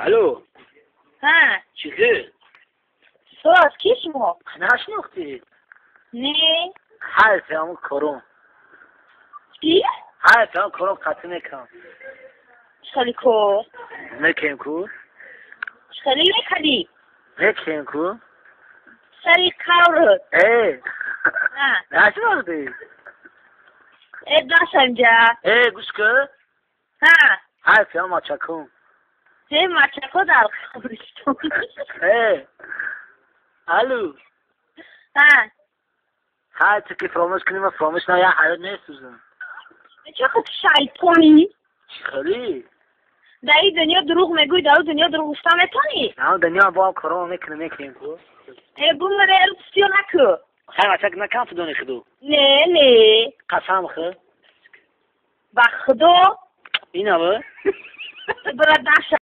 Алло. Ҳа. Чӣ хел? Соз, ки шумо? Нашинохтӣ? Не. Ҳай, ҳамун корум. Чӣ? Ҳай, ҳамун корум қатъ мекунам. Хеле кор? Мекунем ку? Хеле мекардӣ? Мекунем ку? Сари қаврат. Э. Ҳа. Нашинохтӣ? Э, дашанҷа. Э, гӯш кун. Ҳа. Ҳай, ҳамун мачакум. Э, мачако дар қабристон. Э. Алло. Ҳа. Ҳай, ту ки фаромӯш кунӣ, ман фаромӯш на, як ҳаёт месӯзам. Чӣ хел шайтонӣ? Чӣ хелӣ? Дар ин дунё дурӯғ мегӯӣ, дар он дунё дурӯғ гуфта метавонӣ? На, дунё бо ҳам коромо мекунем, мекунем ку? Э, бумре, рӯфтиё накӯ. Хай, мачак накам, ту дони худу. Не, не. Қасам хӯ. Ба худо. Инава? Бира, даша.